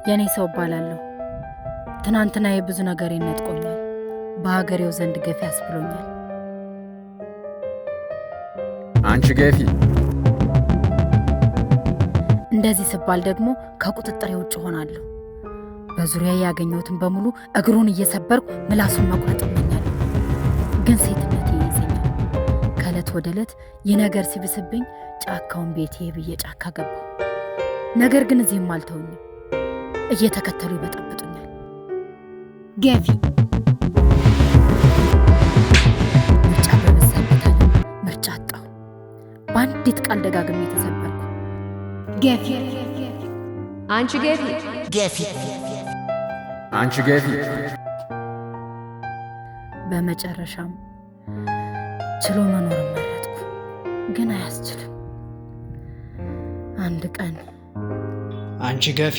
የኔ ሰው እባላለሁ። ትናንትና የብዙ ነገር ነጥቆኛል። በሀገሬው ዘንድ ገፊ አስብሎኛል። አንቺ ገፊ! እንደዚህ ስባል ደግሞ ከቁጥጥሬ ውጭ ሆናለሁ። በዙሪያ ያገኘሁትን በሙሉ እግሩን እየሰበርኩ ምላሱን መቁረጥ እመኛለሁ። ግን ሴትነቴ ይይዘኛል። ከዕለት ወደ ዕለት ይህ ነገር ሲብስብኝ ጫካውን ቤቴ ብዬ ጫካ ገባሁ። ነገር ግን እዚህም አልተውኝም፣ እየተከተሉ ይበጠብጡኛል። ገፊ ምርጫ በበዛበት ዓለም ምርጫ አጣሁ። በአንዲት ቃል ደጋግሜ ተሰበርኩ። ገፊ! አንቺ ገፊ! ገፊ! አንቺ ገፊ! በመጨረሻም ችሎ መኖር መረጥኩ። ግን አያስችልም። አንድ ቀን አንቺ ገፊ!